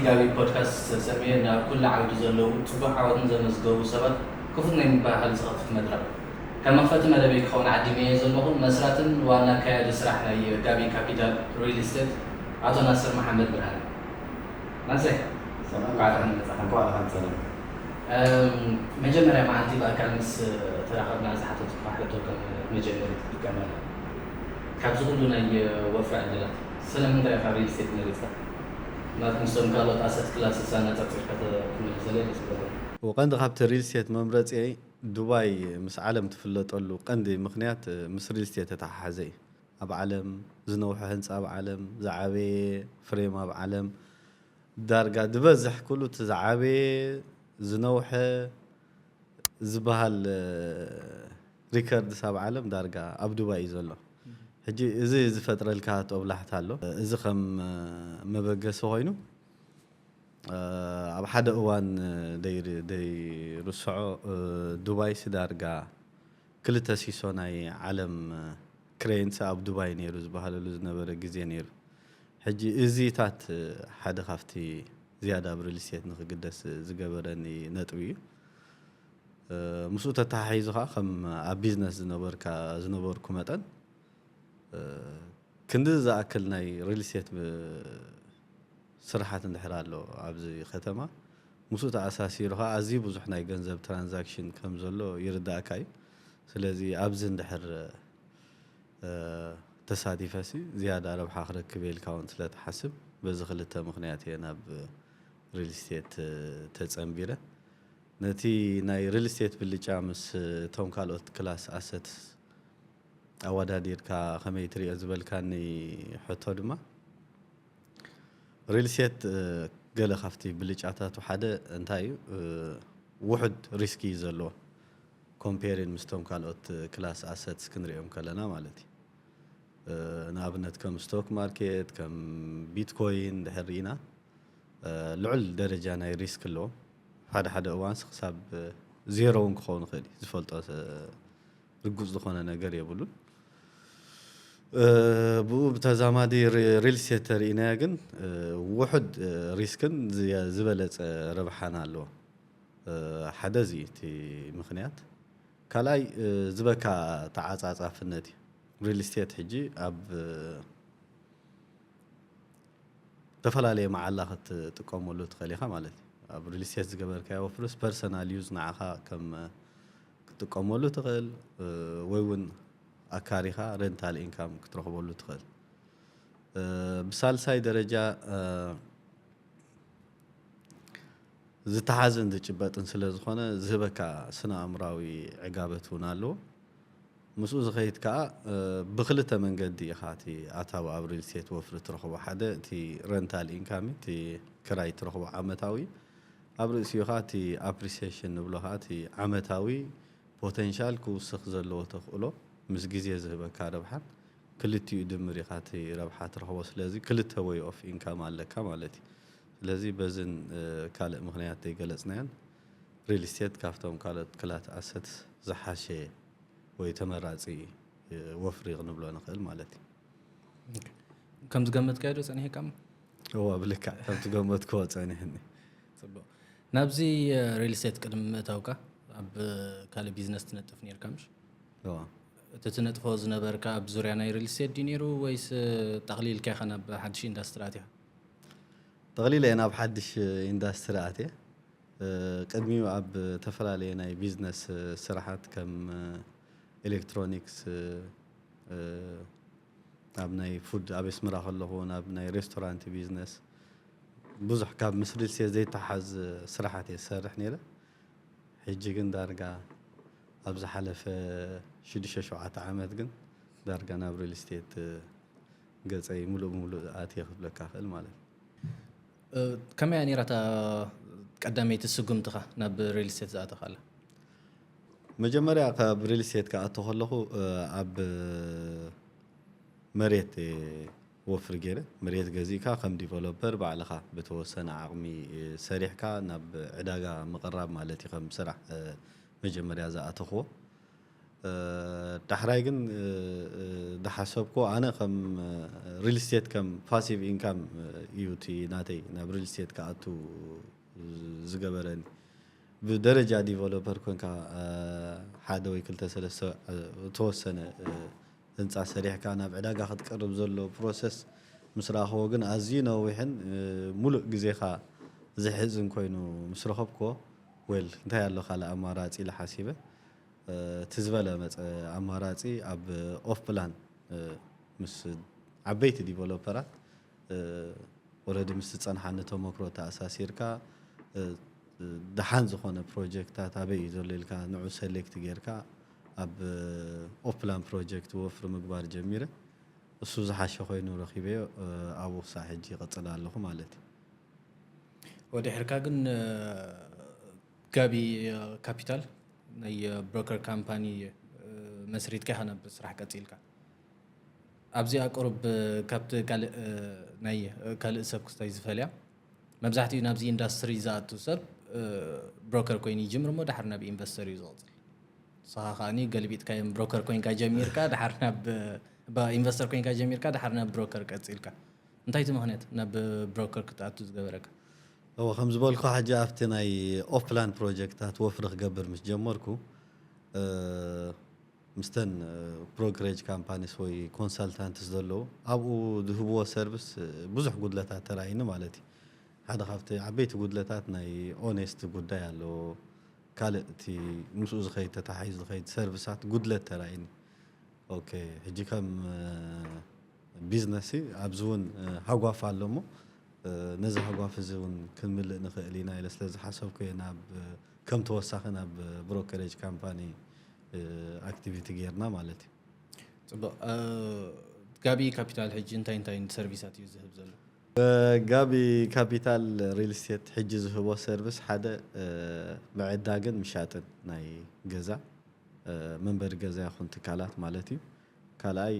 ጋቢ ፖድካስት ሰሚዐ ናብ ኩሉ ዓውዲ ዘለዉ ጽቡቕ ዓወትን ዘመዝገቡ ሰባት ክፉት ናይ ምብህሃል ዝኸፍት መድረኽ። ከም መኽፈቲ መደበይ ክኸውን ዓዲመዮ ዘለኹ መስራትን ዋና ኣካያዲ ስራሕ ናይ ጋቢ ካፒታል ሪል ስቴት ኣቶ ናስር መሓመድ ብርሃነ። ናስር፣ ሰላም። እንኳዕ ደሓን መጻኻ። እንኳዕ ደሓን ሰላም። እም፣ መጀመርያ መዓልቲ ብኣካል ምስ ተራኸብና ዝሓተትኩኻ ሕቶ ከም መጀመሪ ክትጥቀመላ። ካብዚ ኩሉ ናይ ወፍሪ ዕድላት ስለምንታይ ኢኻ ሪል ስቴት መሪጽካ? ማለት ምስቶም ካልኦት ኣሰት ክላስስ ኣነጻጺርካ ተ-፣ ክትመልሰለይ ደስ ይብለኒ። ወቀንዲ ካብቲ ሪል ስቴት መምረጺየይ ዱባይ ምስ ዓለም ትፍለጠሉ ቀንዲ ምኽንያት ምስ ሪል ስቴት ተተሓሓዘ እዩ። ኣብ ዓለም ዝነውሐ ህንጻ ኣብ ዓለም፣ ዝዓበየ ፍሬም ኣብ ዓለም፣ ዳርጋ ዝበዝሕ ኩሉ እቲ ዝዓበየ ዝነውሐ ዝበሃል፣ እ፣ ሪከርድስ ኣብ ዓለም ዳርጋ ኣብ ዱባይ እዩ ዘሎ። ሕጂ እዚ ዝፈጥረልካ ጦብላሕታ ኣሎ። እዚ ከም፣ እ፣ መበገሲ ኮይኑ፣ እ፣ ኣብ ሓደ እዋን፣ እ፣ ደይ-፣ ደይርስዖ፣ እ፣ ዱባይስ ዳርጋ ክልተ ሲሶ ናይ ዓለም፣ እ፣ ክሬንስ ኣብ ዱባይ ነይሩ ዝበሃለሉ ዝነበረ ግዜ ነይሩ። ሕጂ እዚታት፣ እ፣ ሓደ ካብቲ ዝያዳ ኣብ ሪል ስቴት ንክግደስ ዝገበረኒ ነጥቢ እዩ። እ፣ ምስኡ ተተሓሒዙ ኸዓ ከም ኣብ ቢዝነስ ዝነበርካ፣ ዝነበርኩ መጠን፣ እ፣ ክንዲ ዝኣክል ናይ ሪል ስቴት ብ-፣ ስራሓት እንድሕር ኣሎ ኣብዚ ከተማ፣ ምስኡ ተኣሳሲሩ ኸዓ ኣዝዩ ብዙሕ ናይ ገንዘብ ትራንዛክሽን ከም ዘሎ ይርዳእካ እዩ። ስለዚ ኣብዚ እንድሕር፣ እ፣ ተሳቲፈሲ ዝያዳ ረብሓ ክረክብ እየ ኢልካ እውን ስለ ትሓስብ፣ በዚ ክልተ ምኽንያት እየ ናብ ሪል ስቴት፣ እ፣ ተጸንቢረ። ነቲ ናይ ሪል ስቴት ብልጫ ምስ እቶም ካልኦት ክላስ ኣሰትስ ኣወዳዲርካ ከመይ ትሪኦ ዝበልካኒ ሕቶ ድማ፣ ሪል ስቴት፣ እ፣ ገለ ካብቲ ብልጫታቱ ሓደ እንታይ እዩ? እ፣ ውሑድ ሪስክ እዩ ዘለዎ፣ ኮምፔሪን ምስቶም ካልኦት ክላስ ኣሰትስ ክንሪኦም ከለና ማለት እዩ። እ፣ ንኣብነት ከም ስቶክ ማርኬት፣ ከም ቢትኮይን እንድሕር ርኢና፣ እ፣ ልዑል ደረጃ ናይ ሪስክ ኣለዎ። ሓደ ሓደ እዋንስ ክሳብ፣ እ፣ ዜሮ እውን ክኸውን ይኽእል እዩ። ዝፈልጦ፣ እ፣ ርጉጽ ዝኾነ ነገር የብሉን። እ፣ ብኡ ብተዛማዲ ሪ-፣ ሪል ስቴት ተርኢናዮ ግን፣ እ፣ ውሑድ፣ እ፣ ሪስክን ዝየ-፣ ዝበለጸ ረብሓን ኣለዎ። እ፣ ሓደ እዚ እቲ ምኽንያት። ካልኣይ፣ እ፣ ዝበካ ተዓጻጻፍነት እዩ። ሪል ስቴት ሕጂ ኣብ፣ እ፣ ዝተፈላለየ መዓላ ክትጥቀመሉ ትኽእል ኢኻ ማለት እዩ። ኣብ ሪል ስቴት ዝገበርካዮ ወፍርስ ፐርሰናል ዩዝ ንዓኻ ከም፣ እ፣ ክትጥቀመሉ ትኽእል፣ እ፣ ወይ እውን ኣካሪኻ ሬንታል ኢንካም ክትረኽበሉ ትኽእል። እ፣ ብሳልሳይ ደረጃ፣ እ፣ ዝተሓዝን ዝጭበጥን ስለ ዝኾነ ዝህበካ ስነ ኣእምራዊ ዕጋበት እውን ኣለዎ። ምስኡ ዝኸይድ ከኣ፣ እ፣ ብክልተ መንገዲ ኢኻ እቲ ኣታዊ ኣብ ሪል ስቴት ወፍሪ ትረኽቦ። ሓደ እቲ ረንታል ኢንካም፣ እቲ ክራይ ትረኽቦ ዓመታዊ፣ ኣብ ርእሲኡ ኸኣ እቲ ኣፕሪሲዬሽን ንብሎ ኸኣ እቲ ዓመታዊ ፖተንሻል ክውስኽ ዘለዎ ተኽእሎ ምስ ግዜ ዝህበካ ረብሓን ክልቲኡ ድምር ኢኻ እቲ ረብሓ ትረኽቦ። ስለዚ ክልተ ወይ ኦፍ ኢንካም ኣለካ ማለት እዩ። ስለዚ በዝን፣ እ፣ ካልእ ምኽንያት ዘይገለጽናዮን ሪል ስቴት ካብቶም ካልኦት ክላስ ኣሰት ዝሓሸ ወይ ተመራጺ፣ እ፣ ወፍሪ ክንብሎ ንኽእል ማለት እዩ። ከም ዝገመትካዮ ዶ ጸኒሕካ? እዋ፣ ብልክዕ ከም ትገመትክዎ ጸኒሕኒ። ጽቡቕ። ናብዚ፣ እ፣ ሪል ስቴት ቅድሚ ምእታውካ ኣብ፣ እ፣ ካልእ ቢዝነስ ትነጥፍ ነይርካ ምሽ? እዋ። እቲ ትነጥፎ ዝነበርካ ኣብ ዙርያ ናይ ሪል ስቴት ድዩ ነይሩ ወይስ፣ እ፣ ጠቕሊልካ ኢኻ ናብ ሓድሽ ኢንዳስትሪ ኣቲኻ? ጠቕሊለ እየ ናብ ሓድሽ ኢንዳስትሪ ኣትየ። እ፣ ቅድሚኡ ኣብ ተፈላለየ ናይ ቢዝነስ ስራሓት ከም፣ እ፣ ኤሌክትሮኒክስ፣ እ፣ እ፣ ኣብ ናይ ፉድ ኣብ ኣስመራ ከለኹ ናብ ናይ ሬስቶራንት ቢዝነስ ብዙሕ ካብ ምስ ሪል ስቴት ዘይተሓዝ ስራሓት እየ ዝሰርሕ ነይረ። ሕጂ ግን ዳርጋ ኣብ ዝሓለፈ ሽዱሽተ ሸውዓተ ዓመት ግን ዳርጋ ናብ ሪል ስቴት ገጸይ ሙሉእ ብሙሉእ ኣትየ ክብለካ እኽእል ማለት እዩ። እ፣ ከመይ እያ ነይራ እታ ቀዳመይቲ ስጉምትኻ ናብ ሪል ስቴት ዝኣተኻላ? መጀመርያ ካብ ሪል ስቴት ክኣቱ ከለኹ፣ እ፣ ኣብ መሬት እየ ወፍሪ ገይረ። መሬት ገዚእካ ከም ዲቨሎፐር ባዕልኻ ብተወሰነ ዓቕሚ፣ እ፣ ሰሪሕካ ናብ ዕዳጋ ምቕራብ ማለት እዩ። ከም ስራሕ፣ እ፣ መጀመርያ ዝኣተኽዎ። ዳሕራይ ግን ዝሓሰብኮ ኣነ ከም ሪል ስቴት ከም ፓሲቭ ኢንካም እዩ እቲ ናተይ ናብ ሪል ስቴት ክኣቱ ዝገበረኒ። ብደረጃ ዲቨሎፐር ኮንካ ሓደ ወይ ክልተ ሰለስተ ዝተወሰነ ህንፃ ሰሪሕካ ናብ ዕዳጋ ክትቀርብ ዘሎ ፕሮሰስ ምስ ረኣኽዎ ግን ኣዝዩ ነዊሕን ሙሉእ ግዜኻ ዝሕዝን ኮይኑ ምስ ረኸብክዎ፣ ዌል እንታይ ኣሎ ካልእ ኣማራፂ ኢለ ሓሲበ። እቲ ዝበለመፀ ኣማራፂ ኣብ ኦፍ ፕላን ምስ ዓበይቲ ዲቨሎፐራት ኦረዲ ምስ ዝፀንሓኒ ተመክሮ ተኣሳሲርካ ደሓን ዝኾነ ፕሮጀክታት ኣበይ እዩ ዘሎ ኢልካ ንዑ ሰሌክት ጌርካ ኣብ ኦፍ ፕላን ፕሮጀክት ወፍሪ ምግባር ጀሚረ። እሱ ዝሓሸ ኮይኑ ረኺበዮ። ኣብኡ ክሳዕ ሕጂ ይቕፅል ኣለኹ ማለት እዩ። ወድሕርካ ግን ጋቢ ካፒታል ናይ ብሮከር ካምፓኒ መስሪትካ ኢኻ ናብ ስራሕ ቀፂልካ። ኣብዚኣ ቁሩብ ካብቲ ካልእ ናይ ካልእ ሰብ ክስታይ ዝፈልያ። መብዛሕትኡ ናብዚ ኢንዳስትሪ ዝኣቱ ሰብ ብሮከር ኮይኑ ይጅምር እሞ ድሓር ናብ ኢንቨስተር እዩ ዝቕፅል። ንስኻ ከኣኒ ገልቢጥካዮም ብሮከር ኮይንካ ጀሚርካ ድሓር ናብ ኢንቨስተር ኮይንካ ጀሚርካ ድሓር ናብ ብሮከር ቀፂልካ። እንታይ እቲ ምኽንያት ናብ ብሮከር ክትኣቱ ዝገበረካ? እወ ከም ዝበልኩ ሕጂ ኣብቲ ናይ ኦፍላን ፕሮጀክታት ወፍሪ ክገብር ምስ ጀመርኩ ምስተን ብሮከሬጅ ካምፓኒስ ወይ ኮንሳልታንትስ ዘለዉ ኣብኡ ዝህብዎ ሰርቪስ ብዙሕ ጉድለታት ተራእይኒ ማለት እዩ። ሓደ ካብቲ ዓበይቲ ጉድለታት ናይ ኦኔስት ጉዳይ ኣለዎ። ካልእ እቲ ምስኡ ዝኸይድ ተታሒዙ ዝኸይድ ሰርቪሳት ጉድለት ተራእይኒ። ኦኬ ሕጂ ከም ቢዝነስ ኣብዚ እውን ሃጓፍ ኣሎ እሞ ነዚ ሃጓፍ እዚ እውን ክንምልእ ንኽእል ኢና ኢለ ስለ ዝሓሰብኩ እየ ናብ ከም ተወሳኺ ናብ ብሮከሬጅ ካምፓኒ ኣክቲቪቲ ጌርና ማለት እዩ። ፅቡቅ። ጋቢ ካፒታል ሕጂ እንታይ እንታይ ሰርቪሳት እዩ ዝህብ ዘሎ? ጋቢ ካፒታል ሪል ስቴት ሕጂ ዝህቦ ሰርቪስ ሓደ ምዕዳግን ምሻጥን ናይ ገዛ መንበሪ ገዛ ይኹን ትካላት ማለት እዩ። ካልኣይ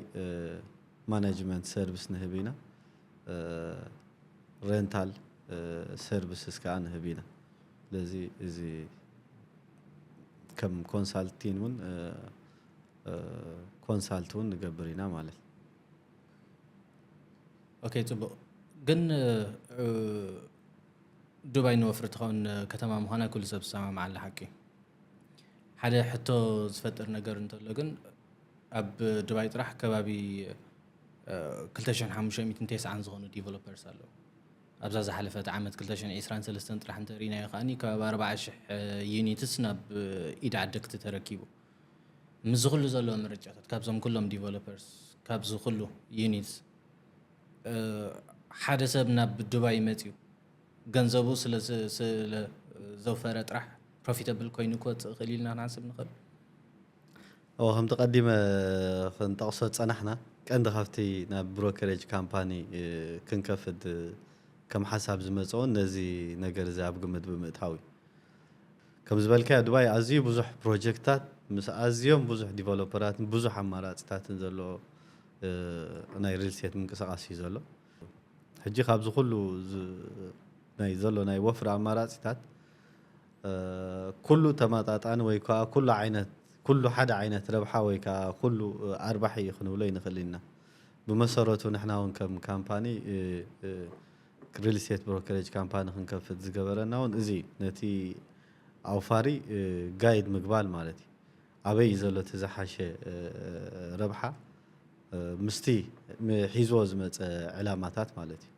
ማናጅመንት ሰርቪስ ንህብ ኢና። ሬንታል ሰርቪስስ ከዓ ንህብ ኢና። ስለዚ እዚ ከም ኮንሳልቲን እውን ኮንሳልት እውን ንገብር ኢና ማለት። ኦኬ ፅቡቅ። ግን ዱባይ ንወፍሪ ትኸውን ከተማ ምዃና ኩሉ ሰብ ዝሰማማዓሉ ሓቂ። ሓደ ሕቶ ዝፈጥር ነገር እንተሎ ግን ኣብ ዱባይ ጥራሕ ከባቢ ክልተ ሽሕን ሓሙሽተ ሚእትን ተስዓን ዝኾኑ ዲቨሎፐርስ ኣለዉ። ኣብዛ ዝሓለፈት ዓመት ክልተ ሽሕን ዕስራን ሰለስተን ጥራሕ እንተርኢናዮ ከኣኒ ከባቢ ኣርባዓ ሽሕ ዩኒትስ ናብ ኢድ ዓደግቲ ተረኪቡ። ምስዚ ኩሉ ዘሎ ምርጫታት ካብዞም ኩሎም ዲቨሎፐርስ ካብዚ ኩሉ ዩኒትስ ሓደ ሰብ ናብ ዱባይ መፅዩ ገንዘቡ ስለ ዘውፈረ ጥራሕ ፕሮፊተብል ኮይኑ ክወፅእ ይኽእል ኢልና ክንሓስብ ንኽእል። እወ ከምቲ ቀዲመ ክንጠቕሶ ዝፀናሕና ቀንዲ ካብቲ ናብ ብሮከሬጅ ካምፓኒ ክንከፍት ከም ሓሳብ ዝመፀውን ነዚ ነገር እዚ ኣብ ግምት ብምእታው እዩ። ከም ዝበልካዮ ዱባይ ኣዝዩ ብዙሕ ፕሮጀክትታት ምስ ኣዝዮም ብዙሕ ዲቨሎፐራትን ብዙሕ ኣማራፅታትን ዘለዎ ናይ ሪል ስቴት ምንቅስቃስ እዩ ዘሎ። ሕጂ ካብዚ ኩሉ ናይ ዘሎ ናይ ወፍሪ ኣማራፂታት ኩሉ ተመጣጣኒ ወይ ከዓ ኩሉ ዓይነት ኩሉ ሓደ ዓይነት ረብሓ ወይ ከዓ ኩሉ ኣርባሒ እዩ ክንብሎ ይንኽእል ኢና። ብመሰረቱ ንሕና እውን ከም ካምፓኒ ሪል ስቴት ብሮከሬጅ ካምፓኒ ክንከፍት ዝገበረና እውን እዚ ነቲ ኣውፋሪ ጋይድ ምግባል ማለት እዩ። ኣበይ እዩ ዘሎ እቲ ዝሓሸ ረብሓ ምስቲ ሒዝዎ ዝመፀ ዕላማታት ማለት እዩ።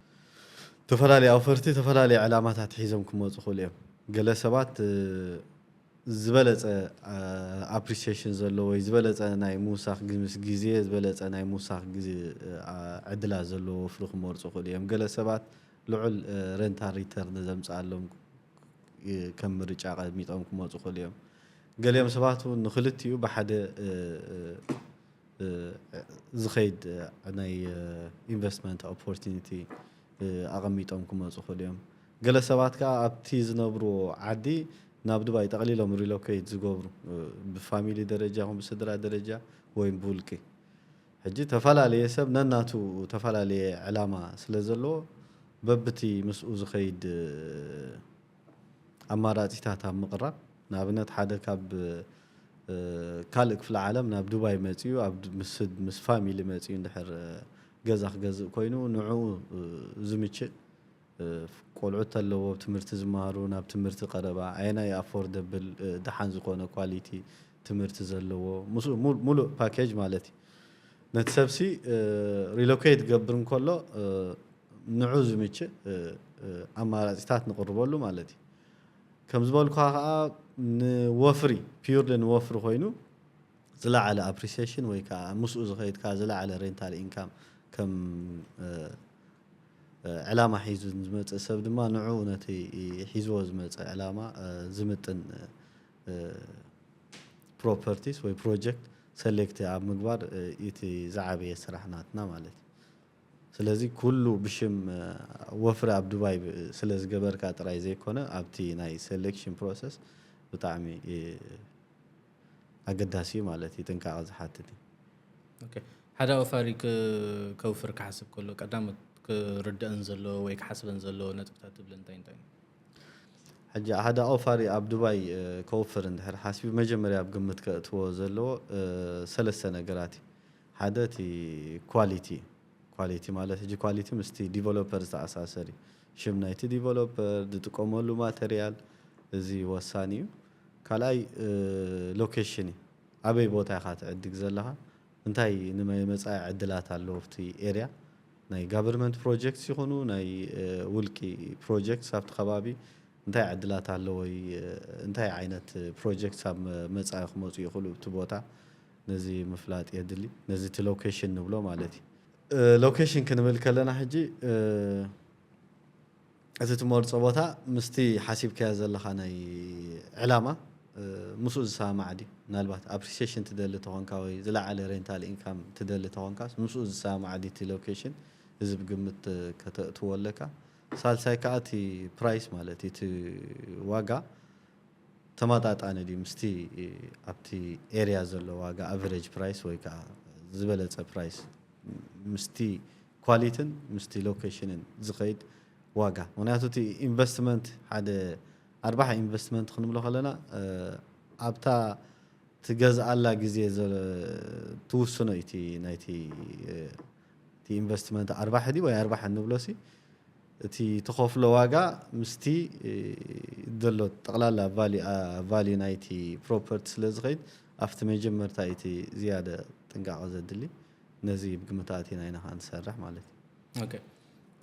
ዝተፈላለዩ ኣውፈርቲ ዝተፈላለዩ ዕላማታት ሒዞም ክመፁ ክእሉ እዮም። ገለ ሰባት ዝበለፀ ኣፕሪሲሽን ዘለዎ ወይ ዝበለፀ ናይ ምውሳኽ ምስ ግዜ ዝበለፀ ናይ ምውሳኽ ግዜ ዕድላት ዘለዎ ወፍሪ ክመርፁ ክእሉ እዮም። ገለ ሰባት ልዑል ሬንታል ሪተርን ዘምፅኣሎም ከም ምርጫ ቀሚጦም ክመፁ ክእሉ እዮም። ገሊኦም ሰባት እውን ንክልቲኡ ብሓደ ዝኸይድ ናይ ኢንቨስትመንት ኦፖርቲኒቲ ኣቐሚጦም ክመፁ ክእሉ እዮም። ገለ ሰባት ከዓ ኣብቲ ዝነብርዎ ዓዲ ናብ ዱባይ ጠቕሊሎም ሪሎኬት ዝገብሩ ብፋሚሊ ደረጃ ይኹን ብስድራ ደረጃ ወይም ብውልቂ። ሕጂ ተፈላለየ ሰብ ነናቱ ተፈላለየ ዕላማ ስለ ዘለዎ በብቲ ምስኡ ዝኸይድ ኣማራፂታት ኣብ ምቕራብ ንኣብነት ሓደ ካብ ካልእ ክፍለ ዓለም ናብ ዱባይ መጺኡ ኣብ ድ- ምስ ምስ ፋሚሊ መጺኡ እንድሕር ገዛ ክገዝእ ኮይኑ ንዕኡ ዝምችእ ቆልዑት ኣለዎ ትምህርቲ ዝመሃሩ ናብ ትምህርቲ ቀረባ ኣየናይ ኣፎርደብል ደሓን ዝኾነ ኳሊቲ ትምህርቲ ዘለዎ ምስ- ሙሉ- ሙሉእ ፓኬጅ ማለት እዩ። ነቲ ሰብሲ ሪሎኬት ገብር እንከሎ ንዑ ዝምችእ ኣማራፂታት ንቕርበሉ ማለት እዩ። ከም ዝበልኩኻ ከዓ ንወፍሪ ፒርሊ ንወፍሪ ኮይኑ ዝለዓለ ኣፕሪሲሽን ወይ ከዓ ምስኡ ዝኸይድ ከዓ ዝለዓለ ሬንታል ኢንካም ከም ዕላማ ሒዙ ዝመፅእ ሰብ ድማ ንዑ ነቲ ሒዝዎ ዝመፅእ ዕላማ ዝምጥን ፕሮፐርቲስ ወይ ፕሮጀክት ሰሌክት ኣብ ምግባር እቲ ዝዓበየ ስራሕ ናትና ማለት እዩ። ስለዚ ኩሉ ብሽም ወፍሪ ኣብ ዱባይ ስለ ዝገበርካ ጥራይ ዘይኮነ ኣብቲ ናይ ሴሌክሽን ፕሮሰስ ብጣዕሚ ኣገዳሲ እዩ ማለት እዩ። ጥንቃቐ ዝሓትት እዩ። ሓደ ኣውፋሪ ከውፍር ክሓስብ ከሎ ቀዳሞት ክርድአን ዘለዎ ወይ ክሓስበን ዘለዎ ነጥብታት ትብል እንታይ እንታይ? ሕጂ ሓደ ኣውፋሪ ኣብ ዱባይ ከውፍር እንድሕር ሓስቢ መጀመርያ ኣብ ግምት ከእትዎ ዘለዎ ሰለስተ ነገራት እዩ። ሓደ እቲ ኳሊቲ እዩ። ኳሊቲ ማለት ሕጂ ኳሊቲ ምስቲ ዲቨሎፐር ዝተኣሳሰር እዩ። ሽም ናይቲ ዲቨሎፐር፣ ዝጥቀመሉ ማተርያል፣ እዚ ወሳኒ እዩ። ካልኣይ ሎኬሽን እዩ። ኣበይ ቦታ ኢኻ ትዕድግ ዘለኻ? እንታይ ንመፃኢ ዕድላት ኣለዎ ኣብቲ ኤርያ? ናይ ጋቨርንመንት ፕሮጀክትስ ይኹኑ ናይ ውልቂ ፕሮጀክትስ ኣብቲ ከባቢ እንታይ ዕድላት ኣለዎ? እንታይ ዓይነት ፕሮጀክትስ ኣብ መፃኢ ክመፁ ይኽእሉ ኣብቲ ቦታ? ነዚ ምፍላጥ የድሊ። ነዚ እቲ ሎኬሽን ንብሎ ማለት እዩ። ሎኬሽን ክንብል ከለና ሕጂ እቲ ትመርፆ ቦታ ምስቲ ሓሲብካዮ ዘለኻ ናይ ዕላማ ምስኡ ዝሰማማዕ ድዩ? ምናልባት ኣፕሪሲሽን ትደሊ ተኾንካ ወይ ዝለዓለ ሬንታል ኢንካም ትደሊ ተኾንካ ምስኡ ዝሰማማዕ ድዩ እቲ ሎኬሽን? እዚ ብግምት ከተእትዎ ኣለካ። ሳልሳይ ከዓ እቲ ፕራይስ ማለት እዩ፣ እቲ ዋጋ ተመጣጣኒ ድዩ ምስቲ ኣብቲ ኤርያ ዘሎ ዋጋ ኣቨሬጅ ፕራይስ ወይ ከዓ ዝበለፀ ፕራይስ ምስቲ ኳሊትን ምስቲ ሎኬሽንን ዝኸይድ ዋጋ። ምክንያቱ እቲ ኢንቨስትመንት ሓደ ኣርባሕ ኢንቨስትመንት ክንብሎ ከለና ኣብታ ትገዝኣላ ግዜ ትውስኖ እዩ ናይቲ ኢንቨስትመንት ኣርባሕ ድዩ ወይ ኣርባሕ እንብሎ ሲ እቲ ትኸፍሎ ዋጋ ምስቲ ዘሎ ጠቕላላ ቫልዩ ናይቲ ፕሮፐርቲ ስለ ዝኸይድ ኣብቲ መጀመርታ እቲ ዝያደ ጥንቃቐ ዘድሊ ነዚ ብግምት ኣቲና ኢና ከዓ ንሰርሕ ማለት እዩ።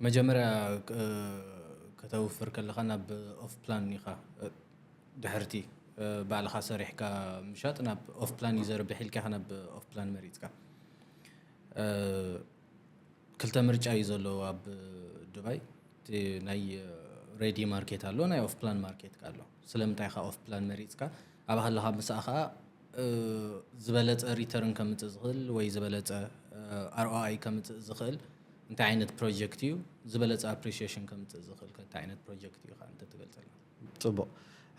መጀመርያ ከተውፍር ከለኻ ናብ ኦፍ ፕላን ኢኻ ድሕርቲ ባዕልኻ ሰሪሕካ ምሻጥ ናብ ኦፍ ፕላን እዩ ዘርብሕ ኢልካ ኢኻ ናብ ኦፍ ፕላን መሪፅካ። ክልተ ምርጫ እዩ ዘለዎ ኣብ ዱባይ። ናይ ሬዲ ማርኬት ኣሎ፣ ናይ ኦፍ ፕላን ማርኬት ኣሎ። ስለምንታይ ኢኻ ኦፍ ፕላን መሪፅካ? ኣብ ሃለኻ ምሳኣ ከዓ ዝበለፀ ሪተርን ከምፅእ ዝኽእል ወይ ዝበለፀ ኣርኦኣይ ከምፅእ ዝኽእል እንታይ ዓይነት ፕሮጀክት እዩ? ዝበለፀ ኣፕሪሺሽን ከምፅእ ዝኽእል እንታይ ዓይነት ፕሮጀክት እዩ ከዓ እንተትገልፀልና? ፅቡቕ።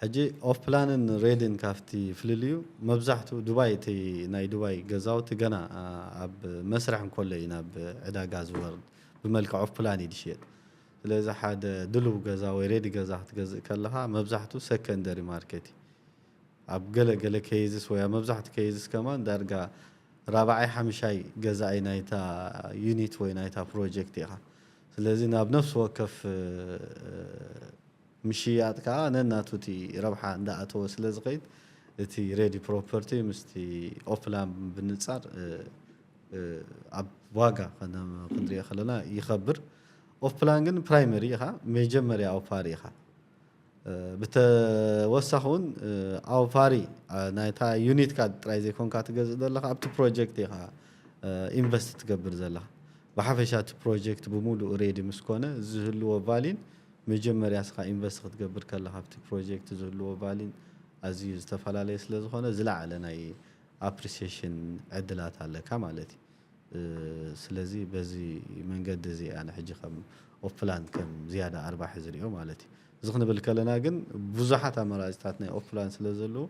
ሕጂ ኦፍ ፕላንን ሬድን ካብቲ ፍልልዩ መብዛሕትኡ ዱባይ እቲ ናይ ዱባይ ገዛውቲ ገና ኣብ መስርሕ እንከሎ እዩ ናብ ዕዳጋ ዝወርድ። ብመልክዕ ኦፍ ፕላን እዩ ዝሽየጥ። ስለዚ ሓደ ድሉው ገዛ ወይ ሬዲ ገዛ ክትገዝእ ከለኻ መብዛሕትኡ ሰከንደሪ ማርኬት እዩ። ኣብ ገለ ገለ ኬዝስ ወይ ኣብ መብዛሕትኡ ኬዝስ ከማን ዳርጋ ራብዓይ ሓምሻይ ገዛኢ ናይታ ዩኒት ወይ ናይታ ፕሮጀክት ኢኻ። ስለዚ ናብ ነፍሲ ወከፍ ምሽያጥ ከዓ ነናቱ እቲ ረብሓ እንዳኣተወ ስለ ዝኸይድ እቲ ሬዲ ፕሮፐርቲ ምስቲ ኦፕላን ብንፃር ኣብ ዋጋ ክንሪኦ ከለና ይኸብር። ኦፕላን ግን ፕራይመሪ ኢኻ፣ መጀመርያ ኣውፋሪ ኢኻ። ብተወሳኺ እውን ኣውፋሪ ናይታ ዩኒትካ ጥራይ ዘይኮንካ ትገዝእ ዘለኻ ኣብቲ ፕሮጀክት ኢኻ ኢንቨስት ትገብር ዘለኻ። ብሓፈሻ እቲ ፕሮጀክት ብምሉእ ሬዲ ምስ ኮነ ዝህልዎ ቫሊን መጀመርያ ስኻ ኢንቨስት ክትገብር ከለኻ ኣብቲ ፕሮጀክት ዝህልዎ ቫሊን ኣዝዩ ዝተፈላለየ ስለ ዝኾነ ዝለዓለ ናይ ኣፕሪሲሽን ዕድላት ኣለካ ማለት እዩ። ስለዚ በዚ መንገዲ እዚ ኣነ ሕጂ ከም ኦፕላን ከም ዝያዳ ኣርባሒ ዝሪኦ ማለት እዩ። እዚ ክንብል ከለና ግን ብዙሓት ኣማራፅታት ናይ ኦፕላን ስለ ዘለዉ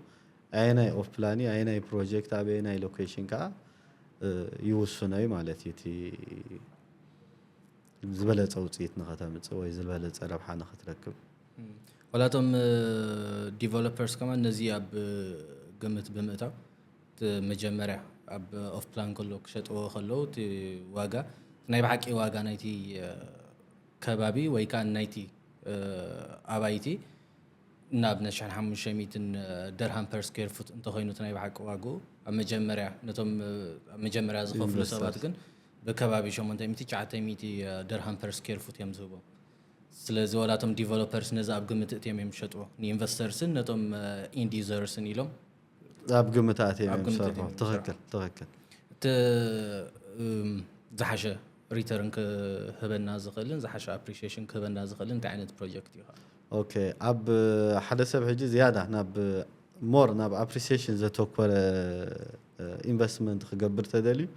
ኣየናይ ኦፕላን እዩ ኣየናይ ፕሮጀክት ኣበየናይ ሎኬሽን ከዓ ይውስኖ እዩ ማለት እዩ። እቲ ዝበለፀ ውፅኢት ንኸተምፅእ ወይ ዝበለፀ ረብሓ ንኽትረክብ። ዋላቶም ዲቨሎፐርስ ከማን ነዚ ኣብ ግምት ብምእታው መጀመርያ ኣብ ኦፍ ፕላን ከሎ ክሸጥዎ ከለዉ እቲ ዋጋ ናይ ብሓቂ ዋጋ ናይቲ ከባቢ ወይ ከዓ ናይቲ ኣባይቲ ናብ ነሽሕን ሓሙሽተ ሚእትን ደርሃም ፐር ስኩዌር ፉት እንተኮይኑ እቲ ናይ ብሓቂ ዋግኡ ኣብ መጀመርያ ነቶም ኣብ መጀመርያ ዝኸፍሉ ሰባት ግን ብከባቢ ሸሞንተ ሚእቲ ትሽዓተ ሚእቲ ደርሃም ፐር ስኩዌር ፉት እዮም ዝህቦም። ስለዚ ወላቶም ዲቨሎፐርስ ነዚ ኣብ ግምት እትዮም እዮም ዝሸጥዎ ንኢንቨስተርስን ነቶም ኢንድ ዩዘርስን ኢሎም ኣብ ግምት ኣትዮም እዮም ዝሰርሑ። ትክክል ትክክል። እቲ ዝሓሸ ሪተርን ክህበና ዝኽእልን ዝሓሸ ኣፕሪሺዬሽን ክህበና ዝኽእልን እንታይ ዓይነት ፕሮጀክት እዩ? ኦኬ፣ ኣብ ሓደ ሰብ ሕጂ ዝያዳ ናብ ሞር ናብ ኣፕሪሲዬሽን ዘተኮረ ኢንቨስትመንት ክገብር ተደልዩ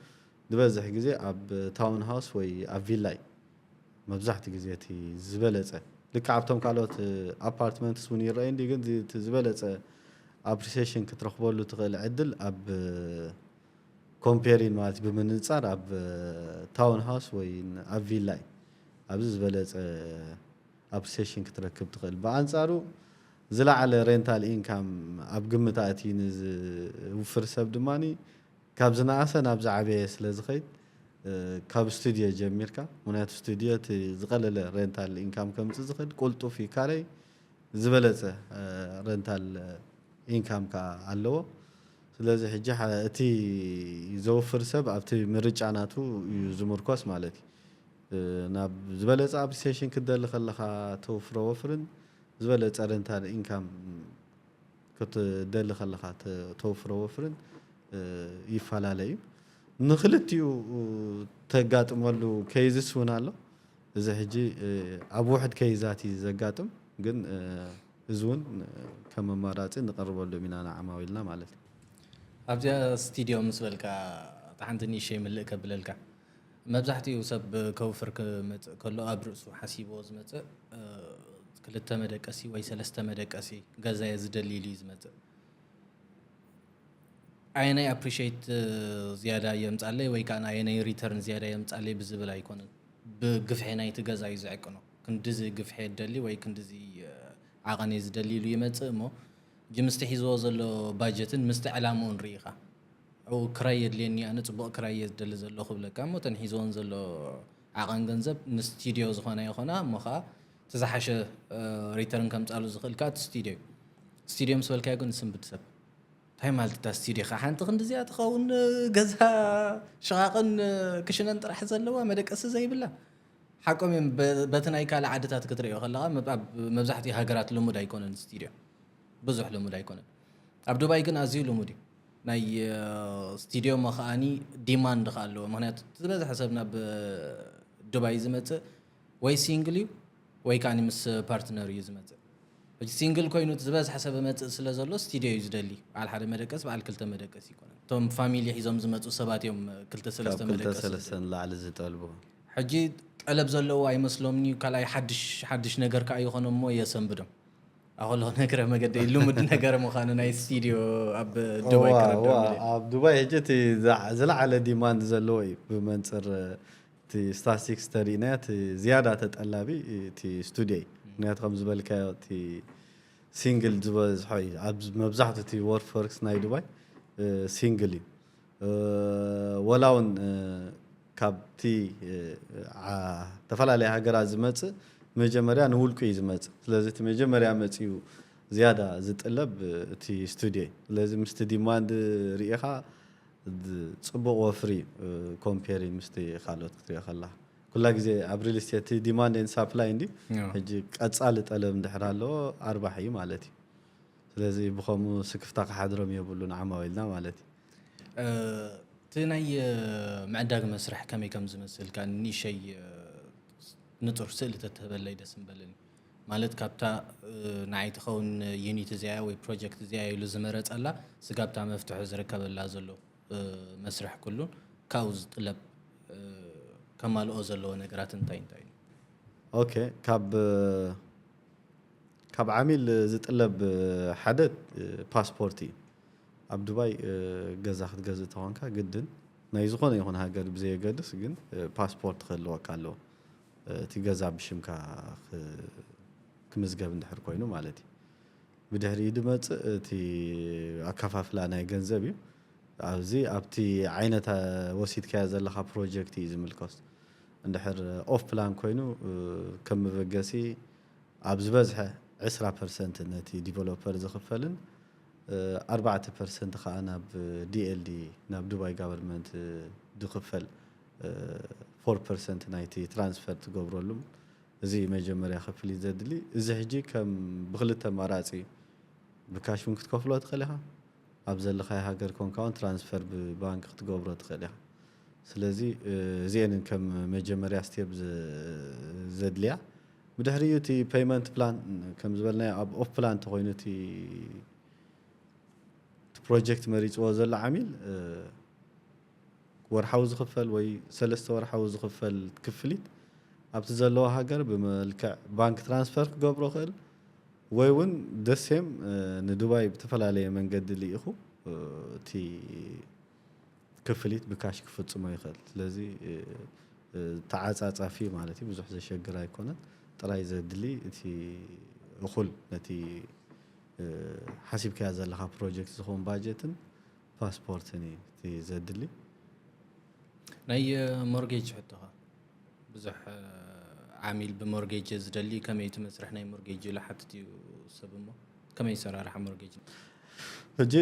ዝበዝሕ ግዜ ኣብ ታውን ሃውስ ወይ ኣብ ቪላ እዩ መብዛሕትኡ ግዜ እቲ ዝበለፀ። ልክዕ ኣብቶም ካልኦት ኣፓርትመንትስ እውን ይረኣዩ እንዲ፣ ግን እቲ ዝበለፀ ኣፕሪሲዬሽን ክትረኽበሉ ትኽእል ዕድል ኣብ ኮምፔሪን ማለት ብምንፃር ኣብ ታውን ሃውስ ወይ ኣብ ቪላ እዩ ኣብዚ ዝበለፀ ኣፕሪሲዬሽን ክትረክብ ትኽእል። ብኣንፃሩ ዝለዓለ ሬንታል ኢንካም ኣብ ግምት ኣእትዩ ንዝውፍር ሰብ ድማ ካብ ዝነኣሰ ናብ ዝዓበየ ስለ ዝኸይድ ካብ ስቱድዮ ጀሚርካ፣ ምክንያቱ ስቱድዮ እቲ ዝቐለለ ሬንታል ኢንካም ከምፅእ ዝኽእል ቁልጡፍ እዩ፣ ካልኣይ ዝበለፀ ሬንታል ኢንካም ከዓ ኣለዎ። ስለዚ ሕጂ እቲ ዘውፍር ሰብ ኣብቲ ምርጫ ናቱ እዩ ዝምርኮስ ማለት እዩ። ናብ ዝበለፀ ኣፕሪሲዬሽን ክትደሊ ከለኻ ተውፍሮ ወፍርን ዝበለፀ ሬንታል ኢንካም ክትደሊ ከለኻ ተውፍሮ ወፍርን ይፈላለ እዩ። ንክልቲኡ ተጋጥመሉ ኬይዝስ እውን ኣሎ። እዚ ሕጂ ኣብ ውሕድ ኬይዛት እዩ ዘጋጥም፣ ግን እዚ እውን ከም ኣማራፂ ንቐርበሎም ኢና ንዓማዊልና ማለት እዩ። ኣብዚኣ ስቱድዮ ምስ በልካ እታ ሓንቲ ንእሽተይ ምልእ ከብለልካ፣ መብዛሕትኡ ሰብ ከውፍር ክመፅእ ከሎ ኣብ ርእሱ ሓሲብዎ ዝመፅእ ክልተ መደቀሲ ወይ ሰለስተ መደቀሲ ገዛ እየ ዝደሊ ኢሉ እዩ ዝመፅእ። ኣየናይ ኣፕሪሺየት ዝያዳ የምፃለይ ወይ ከዓ ኣየናይ ሪተርን ዝያዳ የምፃለይ ብዝብል ኣይኮነን፣ ብግፍሒ ናይቲ ገዛ እዩ ዝዕቅኖ። ክንድዚ ግፍሒ የደሊ ወይ ክንድዚ ዓቐን እየ ዝደሊ ኢሉ ይመፅእ እሞ፣ ሕጂ ምስቲ ሒዝዎ ዘሎ ባጀትን ምስቲ ዕላምኡን ርኢኻ፣ ኣብኡ ክራይ የድልየኒ፣ ኣነ ፅቡቕ ክራይ እየ ዝደሊ ዘለኹ ክብለካ እሞ፣ እተን ሒዝወን ዘሎ ዓቐን ገንዘብ ንስቱድዮ ዝኾና ይኾና እሞ ከዓ እቲ ዝሓሸ ሪተርን ከምፃሉ ዝኽእል ከዓ እቲ ስቱድዮ እዩ። ስቱድዮ ምስ በልካዮ ግን ዝስንብድ ሰብ እንታይ ማለት እታ ስቱድዮ ከዓ ሓንቲ ክንዲ እዚኣ ትኸውን፣ ገዛ ሽቓቕን ክሽነን ጥራሕ ዘለዋ መደቀሲ ዘይብላ? ሓቆም እዮም። በ- በቲ ናይ ካልእ ዓድታት ክትርእዮ ከለኻ መብ- ኣብ መብዛሕትኡ ሃገራት ልሙድ ኣይኮነን ስቱድዮ፣ ብዙሕ ልሙድ ኣይኮነን። ኣብ ዱባይ ግን ኣዝዩ ልሙድ እዩ። ናይ ስቱድዮ እሞ ከዓኒ ዲማንድ ከ ኣለዎ፣ ምክንያቱ ዝበዝሐ ሰብ ናብ ዱባይ ዝመፅእ ወይ ሲንግል እዩ ወይ ከዓኒ ምስ ፓርትነር እዩ ዝመፅእ። ሕጂ ሲንግል ኮይኑ ዝበዝሐ ሰብ መፅእ ስለ ዘሎ ስቱድዮ እዩ ዝደሊ። በዓል ሓደ መደቀስ በዓል ክልተ መደቀስ ይኮነን። እቶም ፋሚሊ ሒዞም ዝመፁ ሰባት እዮም ክልተ ሰለስተ ካብ ክልተ መደቀስ ሰለስተ ዝደሊ። ንላዕሊ ዝጠልቡ። ሕጂ ጠለብ ዘለዎ ኣይመስሎምን እዩ። ካልኣይ ሓድሽ ሓድሽ ነገር ከዓ ይኾኖም እሞ የሰንብዶም። ኣኸሎ ነግረ መገደ ልሙድ ነገር ምዃኑ ናይ ስቱድዮ ኣብ ዱባይ እዋ፣ ክረድኦም እዋ፣ ኢለ። ኣብ ዱባይ ሕጂ እቲ ዝዓ- ዝለዓለ ዲማንድ ዘለዎ እዩ ብመንፅር እቲ ስታስቲክስ ተሪእናዮ እቲ ዝያዳ ተጠላቢ እቲ ስቱድዮ እዩ። ምክንያቱ ከም ዝበልካዮ እቲ ሲንግል ዝበዝሖ እዩ። ኣብ መብዛሕትኡ እቲ ወርክፎርስ ናይ ዱባይ ሲንግል እዩ። ወላ እውን ካብቲ ዝተፈላለየ ሃገራት ዝመፅእ መጀመርያ ንውልቁ እዩ ዝመፅእ። ስለዚ እቲ መጀመርያ መፅኡ ዝያዳ ዝጥለብ እቲ ስቱድዮ እዩ። ስለዚ ምስቲ ዲማንድ ርኢኻ ፅቡቕ ወፍሪ ኮምፔሪን ምስቲ ካልኦት ክትሪኦ ከላ ኩላ ግዜ ኣብ ሪል ስቴት ዲማንድ ን ሳፕላይ እንዲ ሕጂ ቀፃሊ ጠለብ እንድሕር ኣለዎ ኣርባሕ እዩ ማለት እዩ። ስለዚ ብኸምኡ ስክፍታ ክሓድሮም የብሉን ዓማዊልና ማለት እዩ። እቲ ናይ ምዕዳግ መስርሕ ከመይ ከም ዝመስል ከ ንእሽተይ ንፁር ስእሊ ተትህበለይ ደስ ምበለኒ። ማለት ካብታ ንዓይ ትኸውን ዩኒት እዚኣ ወይ ፕሮጀክት እዚኣ ኢሉ ዝመረፀላ ስጋብታ መፍትሑ ዝርከበላ ዘሎ መስርሕ ኩሉን ካብኡ ዝጥለብ ከማልኦ ዘለዎ ነገራት እንታይ እንታይ እዩ? ኦኬ ካብ ካብ ዓሚል ዝጥለብ ሓደ ፓስፖርት እዩ። ኣብ ዱባይ ገዛ ክትገዝእ ተኾንካ ግድን ናይ ዝኾነ ይኹን ሃገር ብዘየገድስ ግን ፓስፖርት ክህልወካ ኣለዎ። እቲ ገዛ ብሽምካ ክምዝገብ እንድሕር ኮይኑ ማለት እዩ። ብድሕሪኡ ድመፅእ እቲ ኣከፋፍላ ናይ ገንዘብ እዩ። ኣብዚ ኣብቲ ዓይነት ወሲድካዮ ዘለኻ ፕሮጀክት እዩ ዝምልከት። እንድሕር ኦፍ ፕላን ኮይኑ ከም መበገሲ ኣብ ዝበዝሐ ዕስራ ፐርሰንት ነቲ ዲቨሎፐር ዝኽፈልን ኣርባዕተ ፐርሰንት ከዓ ናብ ዲኤልዲ ናብ ዱባይ ጋቨርንመንት ዝኽፈል ፎር ፐርሰንት ናይቲ ትራንስፈር ትገብረሉ። እዚ መጀመርያ ክፍሊት ዘድሊ። እዚ ሕጂ ከም ብክልተ ኣማራፂ እዩ። ብካሽ እውን ክትከፍሎ ትኽእል ኢኻ። ኣብ ዘለኻዮ ሃገር ኮንካ እውን ትራንስፈር ብባንክ ክትገብሮ ትኽእል ኢኻ። ስለዚ እዚአንን ከም መጀመርያ ስቴፕ ዘድልያ። ብድሕሪኡ እቲ ፔይመንት ፕላን ከም ዝበልናዮ ኣብ ኦፍ ፕላን እንተኮይኑ እቲ ፕሮጀክት መሪፅዎ ዘሎ ዓሚል ወርሓዊ ዝኽፈል ወይ ሰለስተ ወርሓዊ ዝኽፈል ክፍሊት ኣብቲ ዘለዎ ሃገር ብመልክዕ ባንክ ትራንስፈር ክገብሮ ክእል ወይ እውን ደሴም ንዱባይ ብተፈላለየ መንገዲ ልኢኹ እቲ ክፍሊት ብካሽ ክፍፅሞ ይኽእል። ስለዚ ተዓፃፃፊ ማለት እዩ፣ ብዙሕ ዘሸግር ኣይኮነን። ጥራይ ዘድሊ እቲ እኹል ነቲ ሓሲብካያ ዘለኻ ፕሮጀክት ዝኸውን ባጀትን ፓስፖርትን እዩ እቲ ዘድሊ። ናይ ሞርጌጅ ሕቶኻ ብዙሕ ዓሚል ብሞርጌጅ ዝደሊ ከመይ እቲ መስርሕ ናይ ሞርጌጅ ኢሉ ሓትት እዩ ሰብ እሞ ከመይ ሰራርሓ ሞርጌጅ? ሕጂ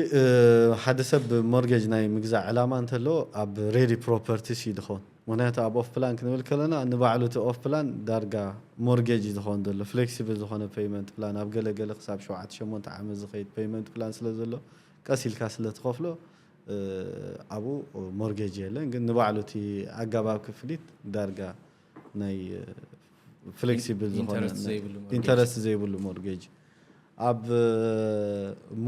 ሓደ ሰብ ሞርጌጅ ናይ ምግዛእ ዕላማ እንተለዎ ኣብ ሬዲ ፕሮፐርቲስ እዩ ዝኸውን። ምክንያቱ ኣብ ኦፍ ፕላን ክንብል ከለና ንባዕሉ እቲ ኦፍ ፕላን ዳርጋ ሞርጌጅ እዩ ዝኸውን ዘሎ፣ ፍሌክሲብል ዝኾነ ፔይመንት ፕላን። ኣብ ገለገለ ክሳብ ሸውዓተ ሸሞንተ ዓመት ዝኸይድ ፔይመንት ፕላን ስለ ዘሎ ቀስ ኢልካ ስለ ትኸፍሎ ኣብኡ ሞርጌጅ የለን። ግን ንባዕሉ እቲ ኣገባብ ክፍሊት ዳርጋ ናይ ፍሌክሲብል ዝኾነ ኢንተረስት ዘይብሉ ሞርጌጅ። ኣብ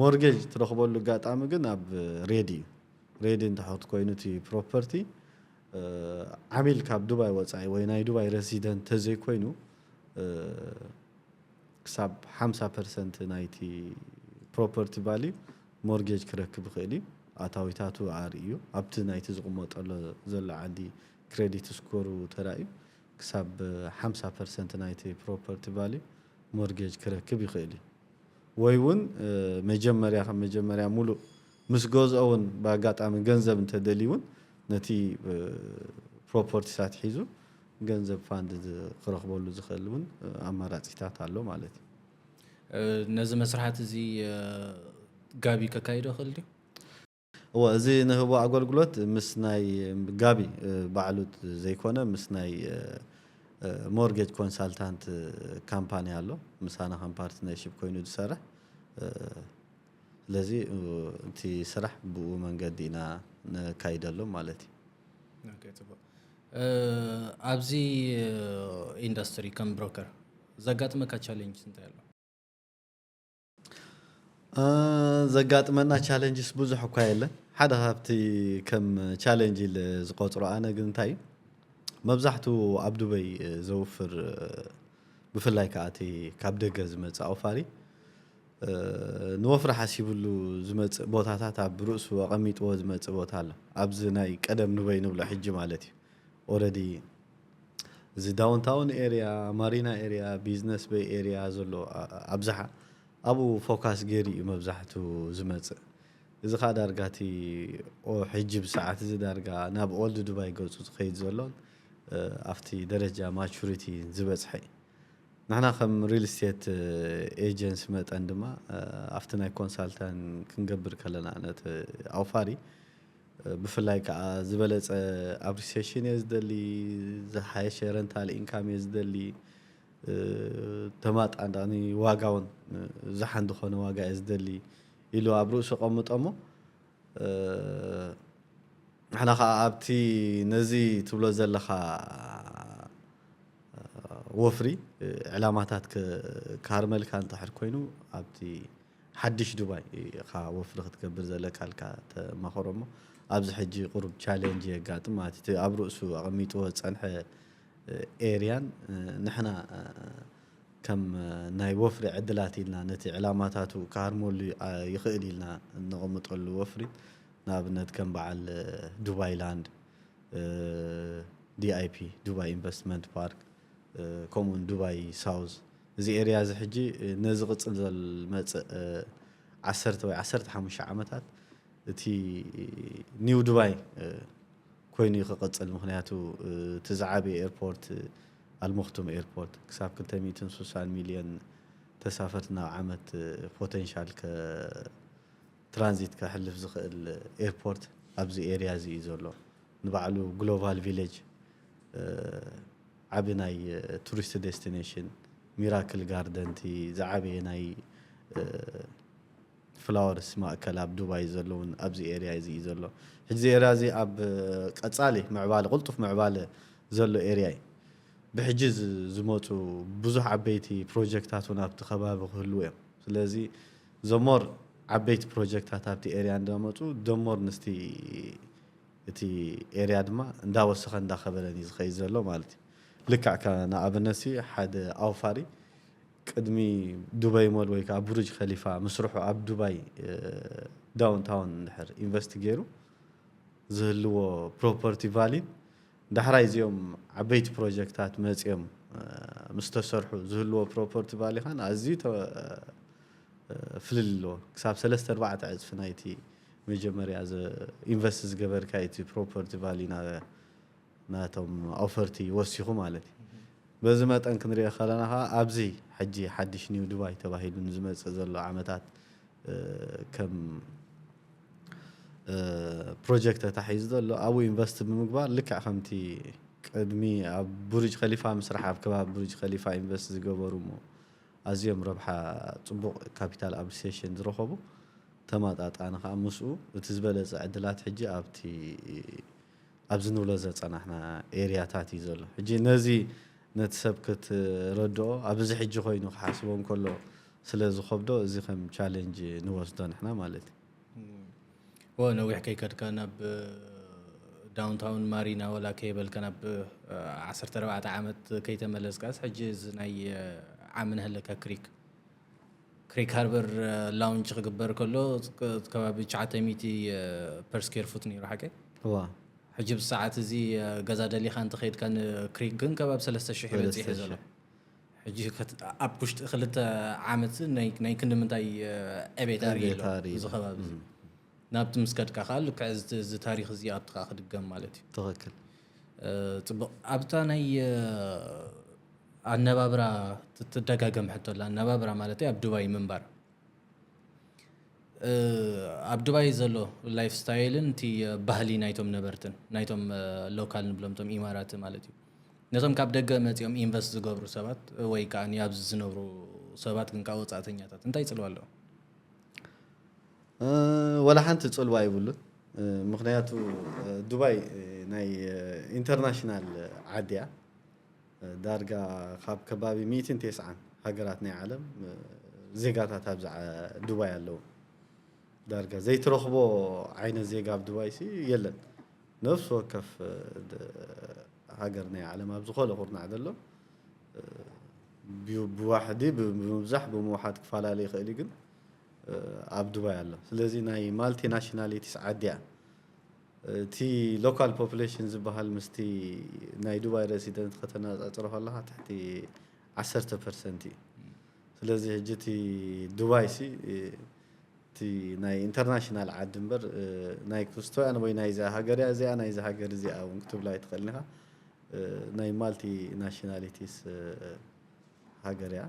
ሞርጌጅ ትረኽበሉ ኣጋጣሚ ግን ኣብ ሬዲ እዩ። ሬዲ እንተሕት ኮይኑ እቲ ፕሮፐርቲ ዓሚል ካብ ዱባይ ወፃኢ ወይ ናይ ዱባይ ሬሲደንት ተዘይኮይኑ ክሳብ ሓምሳ ፐርሰንት ናይቲ ፕሮፐርቲ ቫልዩ ሞርጌጅ ክረክብ ይኽእል እዩ። ኣታዊታቱ ኣርእዩ ኣብቲ ናይቲ ዝቕመጠሎ ዘሎ ዓዲ ክሬዲት ስኮሩ ተራእዩ ክሳብ ሓምሳ ፐርሰንት ናይቲ ፕሮፐርቲ ቫልዩ ሞርጌጅ ክረክብ ይኽእል እዩ። ወይ እውን መጀመርያ ከም መጀመርያ ሙሉእ ምስ ገዝኦ እውን ብኣጋጣሚ ገንዘብ እንተደልዩ እውን ነቲ ፕሮፐርቲሳት ሒዙ ገንዘብ ፋንድ ክረኽበሉ ዝኽእል እውን ኣማራፂታት ኣሎ ማለት እዩ። ነዚ መስርሓት እዚ ጋቢ ከካይዶ ይኽእል ድዩ? እወ፣ እዚ ንህቦ ኣገልግሎት ምስ ናይ ጋቢ ባዕሉ ዘይኮነ ምስ ናይ ሞርጌጅ ኮንሳልታንት ካምፓኒ ኣሎ፣ ምሳና ከም ፓርትነርሽፕ ኮይኑ ዝሰርሕ። ስለዚ እቲ ስራሕ ብኡ መንገዲ ኢና ነካይደሎም ማለት እዩ። ኦኬ፣ ጽቡቕ። ኣብዚ ኢንዱስትሪ ከም ብሮከር ዘጋጥመካ ቻሌንጅ እንታይ ኣሎ? ዘጋጥመና ቻሌንጅስ ብዙሕ እኳ የለን። ሓደ ካብቲ ከም ቻሌንጅ ኢለ ዝቆፅሮ ኣነ ግን እንታይ እዩ፣ መብዛሕትኡ ኣብ ዱበይ ዘውፍር ብፍላይ ከዓ እቲ ካብ ደገ ዝመፅእ ኣውፋሪ ንወፍሪ ሓሲብሉ ዝመፅእ ቦታታት ኣብ ርእሱ ኣቐሚጥዎ ዝመፅእ ቦታ ኣሎ። ኣብዚ ናይ ቀደም ኑበይ ንብሎ ሕጂ ማለት እዩ። ኦረዲ እዚ ዳውንታውን ኤሪያ፣ ማሪና ኤሪያ፣ ቢዝነስ በይ ኤሪያ ዘሎ ኣብዝሓ ኣብኡ ፎካስ ገይሩ እዩ መብዛሕቱ ዝመፅእ። እዚ ከዓ ዳርጋ እቲ ሕጂ ብሰዓት እዚ ዳርጋ ናብ ኦልድ ዱባይ ገፁ ዝኸይድ ዘሎን ኣብቲ ደረጃ ማቹሪቲ ዝበፅሐ እዩ። ንሕና ከም ሪል ስቴት ኤጀንሲ መጠን ድማ ኣብቲ ናይ ኮንሳልታን ክንገብር ከለና ነቲ ኣውፋሪ ብፍላይ ከዓ ዝበለፀ ኣፕሪሲሽን እየ ዝደሊ፣ ዝሓየሸ ረንታል ኢንካም እየ ዝደሊ፣ ተማጣጣኒ ዋጋ እውን ዝሓን ዝኾነ ዋጋ እየ ዝደሊ ኢሉ ኣብ ርእሱ ቀምጦ እሞ ንሕና ከዓ ኣብቲ ነዚ ትብሎ ዘለኻ ወፍሪ ዕላማታት ክሃርመልካ እንተሕር ኮይኑ ኣብቲ ሓድሽ ዱባይ ኢኻ ወፍሪ ክትገብር ዘለካ ኢልካ ተማኸሮ እሞ ኣብዚ ሕጂ ቁሩብ ቻሌንጅ የጋጥም ማለት እቲ ኣብ ርእሱ ኣቐሚጥዎ ዝፀንሐ ኤርያን ንሕና ከም ናይ ወፍሪ ዕድላት ኢልና ነቲ ዕላማታቱ ክሃርመሉ ይኽእል ኢልና እነቐምጠሉ ወፍሪ ንኣብነት ከም በዓል ዱባይ ላንድ ዲኣይፒ ዱባይ ኢንቨስትመንት ፓርክ ከምኡውን ዱባይ ሳውዝ እዚ ኤርያ እዚ ሕጂ ነዚ ቅፅል ዘልመፅእ ዓሰርተ ወይ ዓሰርተ ሓሙሽተ ዓመታት እቲ ኒው ዱባይ ኮይኑ ክቕፅል። ምክንያቱ እቲ ዝዓበየ ኤርፖርት ኣልመክቱም ኤርፖርት ክሳብ ክልተ ሚእትን ስሳን ሚልዮን ተሳፈርቲ ናብ ዓመት ፖቴንሻል ትራንዚት ከሕልፍ ዝኽእል ኤርፖርት ኣብዚ ኤርያ እዚ እዩ ዘሎ። ንባዕሉ ግሎባል ቪሌጅ ዓቢ ናይ ቱሪስት ዴስቲኔሽን፣ ሚራክል ጋርደን እቲ ዝዓበየ ናይ ፍላወርስ ማእከል ኣብ ዱባይ ዘለውን ኣብዚ ኤርያ እዚ እዩ ዘሎ። ሕጂ እዚ ኤርያ እዚ ኣብ ቀጻሊ ምዕባለ፣ ቅልጡፍ ምዕባለ ዘሎ ኤርያ እዩ። ብሕጂ ዝ- ዝመፁ ብዙሕ ዓበይቲ ፕሮጀክታት እውን ኣብቲ ከባቢ ክህልዉ እዮም። ስለዚ ዘሞር ዓበይቲ ፕሮጀክታት ኣብቲ ኤርያ እንዳመፁ ደሞር ንስቲ እቲ ኤርያ ድማ እንዳወሰኸ እንዳኸበረን እዩ ዝኸይድ ዘሎ ማለት እዩ። ልክዕ ከ ንኣብነት ሲ ሓደ ኣውፋሪ ቅድሚ ዱባይ ሞል ወይ ከዓ ቡርጅ ከሊፋ ምስርሑ ኣብ ዱባይ ዳውንታውን እንድሕር ኢንቨስት ገይሩ ዝህልዎ ፕሮፐርቲ ቫሊን ዳሕራይ እዚኦም ዓበይቲ ፕሮጀክታት መፂኦም ምስ ተሰርሑ ዝህልዎ ፕሮፐርቲ ቫሊ ኻን ኣዝዩ ፍልል ኣለዎ። ክሳብ ሰለስተ ኣርባዕተ ዕፅፊ ናይቲ መጀመርያ ኢንቨስት ዝገበርካ እቲ ፕሮፐርቲ ቫሊ ናቶም ኦፈርቲ ወሲኹ ማለት እዩ። በዚ መጠን ክንሪኦ ከለና ከዓ ኣብዚ ሕጂ ሓድሽ ኒው ዱባይ ተባሂሉ ንዝመፅእ ዘሎ ዓመታት ከም ፕሮጀክት ተታሒዙ ዘሎ ኣብኡ ኢንቨስት ብምግባር ልክዕ ከምቲ ቅድሚ ኣብ ቡርጅ ከሊፋ ምስራሕ ኣብ ከባቢ ቡርጅ ከሊፋ ኢንቨስት ዝገበሩ እሞ ኣዝዮም ረብሓ ፅቡቕ ካፒታል ኣፕሪሲሽን ዝረኸቡ ተማጣጣኒ ከዓ ምስኡ እቲ ዝበለፀ ዕድላት ሕጂ ኣብቲ ኣብዚ ንብሎ ዘፀናሕና ኤርያታት እዩ ዘሎ። ሕጂ ነዚ ነቲ ሰብ ክትረድኦ ኣብዚ ሕጂ ኮይኑ ክሓስቦ እንከሎ ስለ ዝኸብዶ እዚ ከም ቻለንጅ ንወስዶ ንሕና ማለት እዩ። ወ ነዊሕ ከይከድካ ናብ ዳውንታውን ማሪና ወላ ከይበልካ ናብ ዓሰርተ ኣርባዕተ ዓመት ከይተመለስካስ ሕጂ እዚ ናይ ዓሚ ንሃለካ ክሪክ ክሪክ ሃርበር ላውንጅ ክግበር ከሎ ከባቢ ትሽዓተ ሚእቲ ፐር ስኩዌር ፉት ነይሩ ሓቀይ? እዋ ሕጂ ብሰዓት እዚ ገዛ ደሊኻ እንተኸይድካ ንክሪክ ግን ከባቢ ሰለስተ ሽሕ ይበፅሕ እዩ ዘሎ። ሕጂ ኣብ ውሽጢ ክልተ ዓመት ናይ ክንዲ ምንታይ ዕቤት ኣርኢ ኣሎ እዚ ከባቢ እዚ። ናብቲ ምስ ከድካ ከዓ ልክዕ እዚ ታሪክ እዚ ኣብቲ ከዓ ክድገም ማለት እዩ። ትኽክል። ፅቡቅ ኣብታ ናይ ኣነባብራ ትደጋገም ሕቶ ኣላ። ኣነባብራ ማለት ኣብ ዱባይ ምንባር ኣብ ዱባይ ዘሎ ላይፍ ስታይልን እቲ ባህሊ ናይቶም ነበርትን ናይቶም ሎካል ንብሎም ቶም ኢማራት ማለት እዩ። ነቶም ካብ ደገ መፂኦም ኢንቨስት ዝገብሩ ሰባት ወይ ከዓ ኣብዚ ዝነብሩ ሰባት ግን ከዓ ወፃእተኛታት እንታይ ፅልዋ ኣለዎ? ወላ ሓንቲ ፅልዋ ይብሉን። ምክንያቱ ዱባይ ናይ ኢንተርናሽናል ዓዲ እያ። ዳርጋ ካብ ከባቢ ሚእትን ተስዓን ሃገራት ናይ ዓለም ዜጋታት ኣብዚ ዱባይ ኣለዉ። ዳርጋ ዘይትረኽቦ ዓይነት ዜጋ ኣብ ዱባይ ሲ የለን። ነፍሲ ወከፍ ሃገር ናይ ዓለም ኣብ ዝኾነ ኩርናዕ ዘሎ ብዋሕዲ ብምብዛሕ ብምውሓድ ክፈላለ ይኽእል እዩ፣ ግን ኣብ ዱባይ ኣሎ። ስለዚ ናይ ማልቲ ናሽናሊቲስ ዓዲ እያ። እቲ ሎካል ፖፕሌሽን ዝበሃል ምስቲ ናይ ዱባይ ሬሲደንት ከተነፃፅሮ ከለካ ትሕቲ ዓሰርተ ፐርሰንት እዩ። ስለዚ ሕጂ እቲ ዱባይ ሲ እቲ ናይ ኢንተርናሽናል ዓዲ እምበር ናይ ክርስቶያን ወይ ናይዚ ሃገር እያ እዚኣ ናይዚ ሃገር እዚኣ እውን ክትብላ ኣይትኽእልን ኢኻ። ናይ ማልቲ ናሽናሊቲስ ሃገር እያ።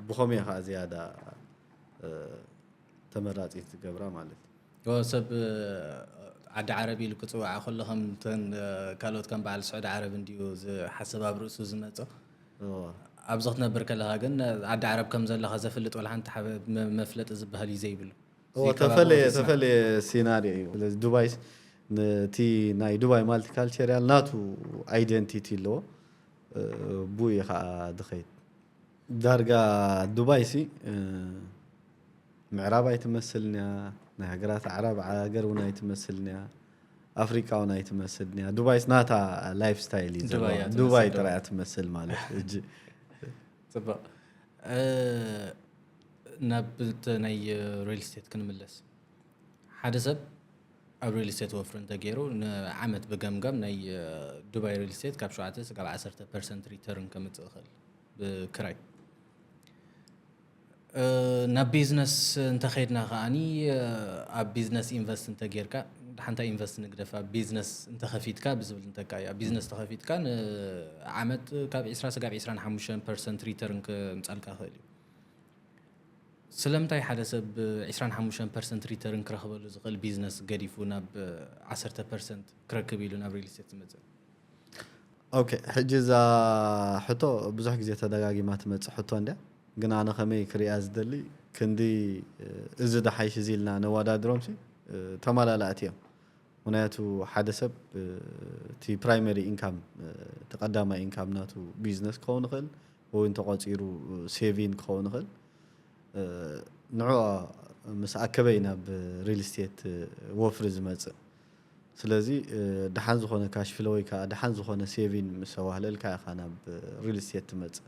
ብኸምኡ እየ ከዓ ዝያዳ ተመራፂት ዝገብራ ማለት እዩ። ሰብ ዓዲ ዓረብ ኢሉ ክፅውዓ ከሎ ከምተን ካልኦት ከም በዓል ስዑድ ዓረብ እንዲዩ ዝሓስብ ኣብ ርእሱ ዝመፆ። ኣብዚ ክትነብር ከለካ ግን ዓዲ ዓረብ ከም ዘለካ ዘፍልጥ ወላ ሓንቲ መፍለጢ ዝበሃል እዩ ዘይብሉ። ተፈለየ ተፈለየ ሲናሪዮ እዩ። ስለዚ ዱባይ ነቲ ናይ ዱባይ ማልቲካልቸሪያል ናቱ ኣይደንቲቲ ኣለዎ። ብኡ እዩ ከዓ ድኸይድ። ዳርጋ ዱባይ ሲ ምዕራብ ኣይትመስልንያ፣ ናይ ሃገራት ዓረብ ሃገር እውን ኣይትመስልንያ፣ ኣፍሪቃ እውን ኣይትመስልንያ። ዱባይስ ናታ ላይፍ ስታይል እዩ ዘለዋ። ዱባይ ጥራይ ትመስል ማለት ሕጂ። ፅቡቅ። ናብ ናይ ሪል ስቴት ክንምለስ። ሓደ ሰብ ኣብ ሪል ስቴት ወፍሪ እንተገይሩ ንዓመት ብገምጋም ናይ ዱባይ ሪል ስቴት ካብ ሸውዓተ ክሳብ ዓሰርተ ፐርሰንት ሪተርን ከምፅእ ይኽእል ብክራይ። ናብ ቢዝነስ እንተኸድና ከዓኒ ኣብ ቢዝነስ ኢንቨስት እንተጌርካ ሓንታ ኢንቨስት ንግደፍ ኣብ ቢዝነስ እንተኸፊትካ ብዝብል እንተካ ኣብ ቢዝነስ ተኸፊትካ ንዓመት ካብ 20 ስጋብ 25 ፐርሰንት ሪተርን ክምፃልካ ክእል እዩ። ስለምንታይ ሓደ ሰብ 25 ፐርሰንት ሪተርን ክረኽበሉ ዝኽእል ቢዝነስ ገዲፉ ናብ 10 ፐርሰንት ክረክብ ኢሉ ናብ ሪል ስቴት ዝመፅእ? ኦኬ፣ ሕጂ እዛ ሕቶ ብዙሕ ግዜ ተደጋጊማ ትመፅእ ሕቶ እንድያ። ግን ኣነ ከመይ ክሪኣ ዝደሊ፣ ክንዲ እዚ ደሓይሽ እዚ ኢልና ነዋዳድሮም ሲ ተማላላእቲ እዮም። ምክንያቱ ሓደ ሰብ እቲ ፕራይመሪ ኢንካም፣ እቲ ቀዳማይ ኢንካም ናቱ ቢዝነስ ክኸውን ይኽእል ወይ እንተቆፂሩ ሴቪን ክኸውን ይኽእል። ንዑ ምስ ኣከበይ ናብ ሪል ስቴት ወፍሪ ዝመፅእ። ስለዚ ደሓን ዝኾነ ካሽ ፍሎ ወይ ከዓ ደሓን ዝኾነ ሴቪን ምስ ኣዋህለልካ ኢኻ ናብ ሪል ስቴት ትመፅእ።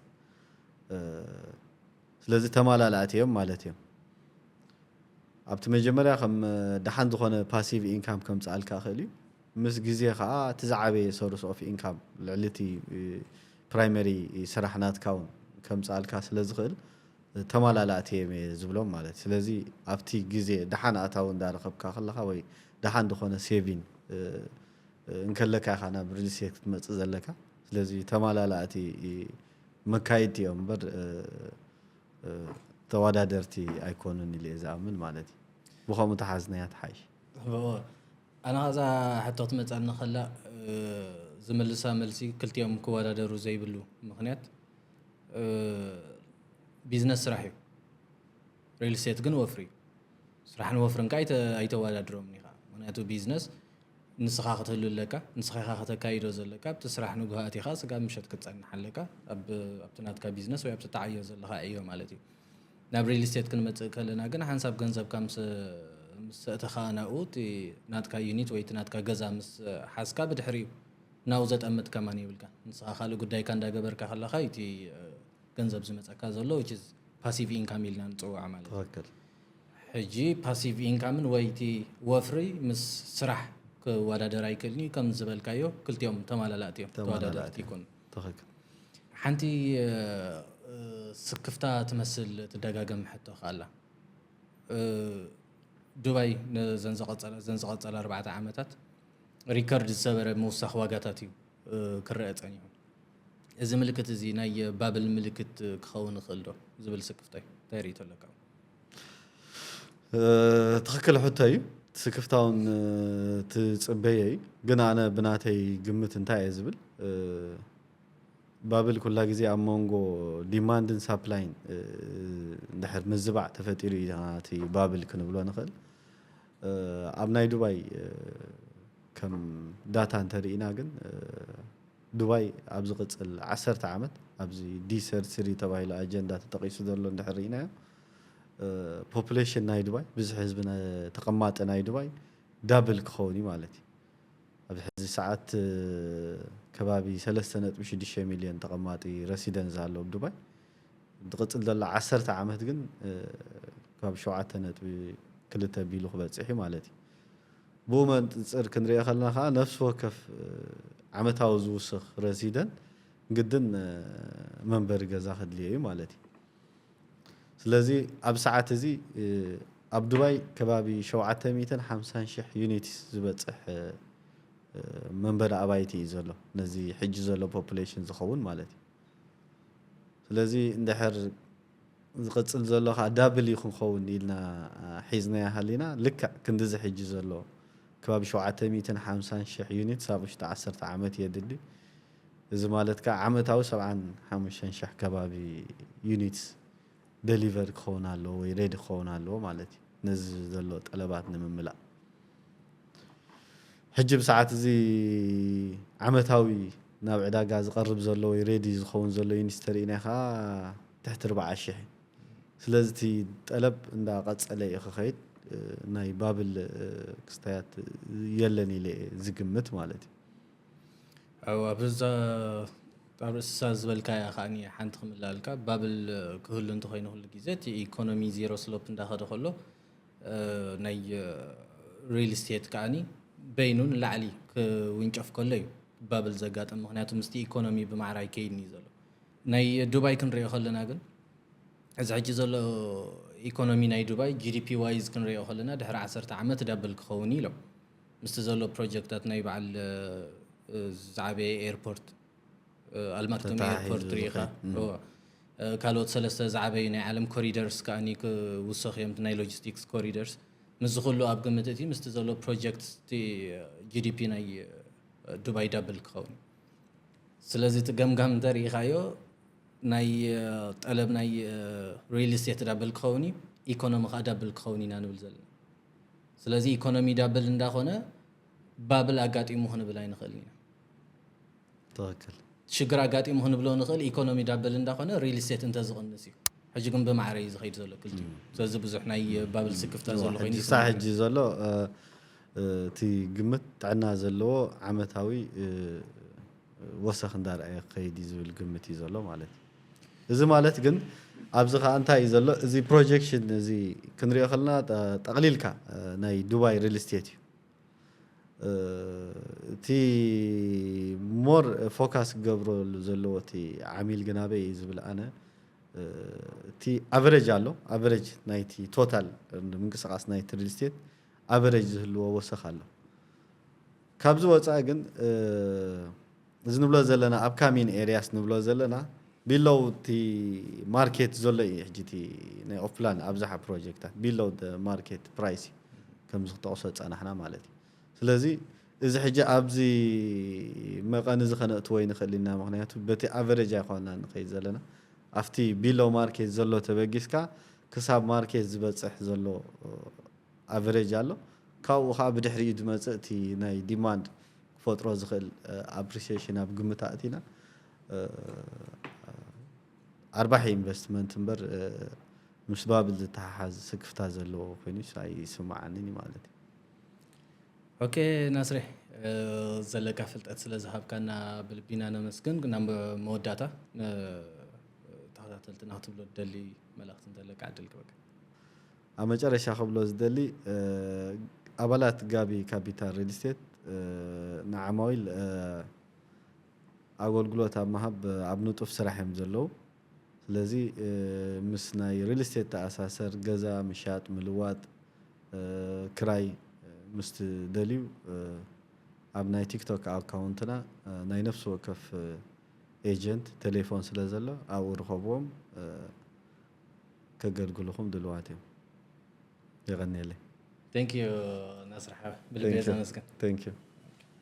ስለዚ ተማላላእቲ እዮም ማለት እዮም። ኣብቲ መጀመርያ ከም ደሓን ዝኾነ ፓሲቭ ኢንካም ከምፅኣልካ ይኽእል እዩ። ምስ ግዜ ከዓ እቲ ዝዓበየ ሶርስ ኦፍ ኢንካም ልዕሊ እቲ ፕራይመሪ ስራሕ ናትካ እውን ከምፅኣልካ ስለ ዝኽእል ተማላላእቲ እዮም እየ ዝብሎም ማለት። ስለዚ ኣብቲ ግዜ ደሓን ኣታዊ እንዳረኸብካ ከለኻ ወይ ደሓን ዝኾነ ሴቪን እንከለካ ኢኻ ናብ ሪል ስቴት ክትመፅእ ዘለካ። ስለዚ ተማላላእቲ መካይድቲ እዮም እምበር ተወዳደርቲ ኣይኮኑን ኢለ እየ ዝኣምን ማለት እዩ። ብኸምኡ ተሓዝናያ ትሓይሽ። ኣነ ኸዛ ሕቶ ክትመፃኒ ከላ ዝምልሳ መልሲ ክልቲኦም ክወዳደሩ ዘይብሉ ምክንያት ቢዝነስ ስራሕ እዩ። ሪል ስቴት ግን ወፍሪ እዩ። ስራሕን ወፍርን ከዓ ኣይተወዳድሮም ኢኻ። ምክንያቱ ቢዝነስ ንስኻ ክትህሉ ኣለካ፣ ንስኻ ኢኻ ከተካይዶ ዘለካ። ኣብቲ ስራሕ ንጉሃት ኢኻ ስጋብ ምሸት ክትፀንሕ ኣለካ ኣብቲ ናትካ ቢዝነስ ወይ ኣብቲ ተዓዮ ዘለኻ ዕዮ ማለት እዩ። ናብ ሪል ስቴት ክንመፅእ ከለና ግን ሓንሳብ ገንዘብካ ምስ ምስ ኣእተኻ ናብኡ እቲ ናትካ ዩኒት ወይ እቲ ናትካ ገዛ ምስ ሓዝካ ብድሕሪኡ ናብኡ ዘጠምት ከማን የብልካ። ንስኻ ካልእ ጉዳይካ እንዳገበርካ ከለኻ እቲ ገንዘብ ዝመፀካ ዘሎ which is ፓሲቭ ኢንካም ኢልና ንፅውዖ ማለት እዩ። ትኽክል። ሕጂ ፓሲቭ ኢንካምን ወይ እቲ ወፍሪ ምስ ስራሕ ክወዳደር ኣይክእልን እዩ። ከም ዝበልካዮ ክልቲኦም ተማላላእቲ እዮም፣ ተዋዳደርቲ ይኮኑ። ትኽክል። ሓንቲ ስክፍታ ትመስል ትደጋገም ሕቶ ከኣላ። ዱባይ ነዘን ዝቐጸላ ዘን ዝቐጸላ ኣርባዕተ ዓመታት ሪከርድ ዝሰበረ ምውሳኽ ዋጋታት እዩ ክረአ ጸኒሑ። እዚ ምልክት እዚ ናይ ባብል ምልክት ክኸውን ይኽእል ዶ ዝብል ስክፍታ እዩ። እንታይ ርእይቶ ኣለካ? ትኽክል ሕቶ እዩ። ስክፍታ እውን ትጽበየ እዩ። ግን ኣነ ብናተይ ግምት እንታይ እየ ዝብል፣ ባብል ኩላ ግዜ ኣብ መንጎ ዲማንድን ሳፕላይን እንድሕር ምዝባዕ ተፈጢሩ ኢና እቲ ባብል ክንብሎ ንኽእል። ኣብ ናይ ዱባይ ከም ዳታ እንተርኢና ግን ዱባይ ኣብ ዝቕፅል ዓሰርተ ዓመት ኣብዚ ዲ ሰርት ስሪ ተባሂሉ ኣጀንዳ ተጠቒሱ ዘሎ እንድሕር ርኢናዮ ፖፑሌሽን ናይ ዱባይ ብዝሒ ህዝቢ ተቐማጢ ናይ ዱባይ ዳብል ክኸውን እዩ ማለት እዩ። ኣብዚ ሕዚ ሰዓት ከባቢ ሰለስተ ነጥቢ ሽዱሽተ ሚልዮን ተቐማጢ ረሲደንስ ኣሎ ኣብ ዱባይ። ዝቕፅል ዘሎ ዓሰርተ ዓመት ግን ካብ ሸውዓተ ነጥቢ ክልተ ቢሉ ክበፅሕ እዩ ማለት እዩ። ብኡ መንፅር ክንሪኦ ከለና ከዓ ነፍሲ ወከፍ ዓመታዊ ዝውስኽ ረሲደንት ግድን መንበሪ ገዛ ክድልዮ እዩ ማለት እዩ። ስለዚ ኣብ ሰዓት እዚ ኣብ ዱባይ ከባቢ ሸውዓተ ሚእትን ሓምሳን ሽሕ ዩኒትስ ዝበፅሕ መንበሪ ኣባይቲ እዩ ዘሎ፣ ነዚ ሕጂ ዘሎ ፖፑሌሽን ዝኸውን ማለት እዩ። ስለዚ እንድሕር ዝቕፅል ዘሎ ከዓ ዳብል እዩ ክንኸውን ኢልና ሒዝናዮ ሃሊና ልክዕ ክንድዚ ሕጂ ዘሎ ከባቢ ሸውዓተ ሚእትን ሓምሳን ሽሕ ዩኒትስ ኣብ ውሽጢ ዓሰርተ ዓመት የድሊ። እዚ ማለት ከዓ ዓመታዊ ሰብዓን ሓሙሽተን ሽሕ ከባቢ ዩኒትስ ደሊቨር ክኸውን ኣለዎ ወይ ሬዲ ክኸውን ኣለዎ ማለት እዩ፣ ነዚ ዘሎ ጠለባት ንምምላእ። ሕጂ ብሰዓት እዚ ዓመታዊ ናብ ዕዳጋ ዝቐርብ ዘሎ ወይ ሬዲ ዝኸውን ዘሎ ዩኒትስ ተርኢና ከዓ ትሕቲ ኣርባዓ ሽሕ እዩ። ስለዚ እቲ ጠለብ እንዳቐፀለ እዩ ክኸይድ፣ ናይ ባብል ክስታያት የለን ኢለ እየ ዝግምት ማለት እዩ። ኣብ ኣብዛ ኣብ ርእስሳ ዝበልካያ ከዓኒ ሓንቲ ክምላለልካ ባብል ክህሉ እንተኮይኑ ኩሉ ግዜ እቲ ኢኮኖሚ ዜሮ ስሎፕ እንዳኸደ ከሎ ናይ ሪል ስቴት ከዓኒ በይኑ ንላዕሊ ክውንጨፍ ከሎ እዩ ባብል ዘጋጥም። ምክንያቱ ምስቲ ኢኮኖሚ ብማዕራ ይከይድን እዩ ዘሎ። ናይ ዱባይ ክንሪኦ ከለና ግን እዚ ሕጂ ዘሎ ኢኮኖሚ ናይ ዱባይ ጂ ዲ ፒ ዋይዝ ክንሪኦ ከለና ድሕሪ ዓሰርተ ዓመት ዳብል ክኸውን እዩ ኢሎም። ምስቲ ዘሎ ፕሮጀክታት ናይ በዓል ዝዓበየ ኤርፖርት ኣልማክቱም ኤርፖርት ሪኢኻ። ካልኦት ሰለስተ ዝዓበዩ ናይ ዓለም ኮሪደርስ ከኣ ክውሰኹ እዮም፣ ናይ ሎጂስቲክስ ኮሪደርስ። ምስዚ ኩሉ ኣብ ግምት እቲ ምስቲ ዘሎ ፕሮጀክት ጂ ዲ ፒ ናይ ዱባይ ዳብል ክኸውን። ስለዚ እቲ ገምጋም እንተሪኢኻዮ ናይ ጠለብ ናይ ሪል ስቴት ዳብል ክኸውን እዩ፣ ኢኮኖሚ ከዓ ዳብል ክኸውን ኢና ንብል ዘለና። ስለዚ ኢኮኖሚ ዳብል እንዳኾነ ባብል ኣጋጢሙ ክንብል ኣይንኽእልን ኢና። ትኽክል። ሽግር ኣጋጢሙ ክንብሎ ንኽእል ኢኮኖሚ ዳብል እንዳኾነ ሪል ስቴት እንተዝቕንስ እዩ። ሕጂ ግን ብማዕረ እዩ ዝኸይድ ዘሎ ክልቲኡ። ስለዚ ብዙሕ ናይ ባብል ስክፍታ ዘሎ ኮይኑ ሕጂ ዘሎ እቲ ግምት ጥዕና ዘለዎ ዓመታዊ ወሰኽ እንዳርኣየ ክኸይድ እዩ ዝብል ግምት እዩ ዘሎ ማለት እዩ። እዚ ማለት ግን ኣብዚ ከዓ እንታይ እዩ ዘሎ? እዚ ፕሮጀክሽን እዚ ክንሪኦ ከለና ጠቕሊልካ ናይ ዱባይ ሪል ስቴት እዩ። እቲ ሞር ፎካስ ክገብረሉ ዘለዎ እቲ ዓሚል ግን ኣበይ እዩ ዝብል ኣነ እቲ ኣቨሬጅ ኣሎ። ኣቨሬጅ ናይቲ ቶታል ምንቅስቃስ ናይቲ ሪል ስቴት ኣቨሬጅ ዝህልዎ ወሰኽ ኣሎ። ካብዚ ወፃኢ ግን እዚ ንብሎ ዘለና ኣብ ካሚን ኤሪያስ ንብሎ ዘለና ቢሎው እቲ ማርኬት ዘሎ እዩ። ሕጂ እቲ ናይ ኦፍላን ኣብዝሓ ፕሮጀክታት ቢሎው ማርኬት ፕራይስ እዩ፣ ከምዚ ክጠቕሶ ዝፀናሕና ማለት እዩ። ስለዚ እዚ ሕጂ ኣብዚ መቐን እዚ ከነእትዎ ይንኽእል ኢና፣ ምክንያቱ በቲ ኣቨሬጅ ኣይኮና ንኸይድ ዘለና። ኣብቲ ቢሎው ማርኬት ዘሎ ተበጊስካ ክሳብ ማርኬት ዝበፅሕ ዘሎ ኣቨሬጅ ኣሎ። ካብኡ ከዓ ብድሕሪኡ ዝመፅእ እቲ ናይ ዲማንድ ክፈጥሮ ዝኽእል ኣፕሪሲሽን ኣብ ግምት ኣእቲና ኣርባሒ ኢንቨስትመንት እምበር ምስ ባብል ዝተሓሓዝ ስክፍታ ዘለዎ ኮይኑ ኣይስማዓንን ማለት እዩ። ኦኬ ናስሬ፣ ዘለካ ፍልጠት ስለ ዝሃብካና ብልቢና ነመስግን። ናብ መወዳእታ ተኸታተልትና ክትብሎ ደሊ መልእኽቲ እንተለካ ዕድል ክበካ። ኣብ መጨረሻ ክብሎ ዝደሊ ኣባላት ጋቢ ካፒታል ሪል ስቴት ንዓማዊል ኣገልግሎት ኣብ ምሃብ ኣብ ንጡፍ ስራሕ እዮም ዘለዉ። ስለዚ ምስ ናይ ሪል ስቴት ተኣሳሰር፣ ገዛ ምሻጥ ምልዋጥ፣ ክራይ ምስ ትደልዩ ኣብ ናይ ቲክቶክ ኣካውንትና ናይ ነፍሲ ወከፍ ኤጀንት ቴሌፎን ስለ ዘሎ ኣብኡ ርኸብዎም፣ ከገልግልኹም ድልዋት እዮም። የቐንየለይ። Thank you ናስር ሓወይ፣ ብልቢ እየ ዘመስግን። Thank you።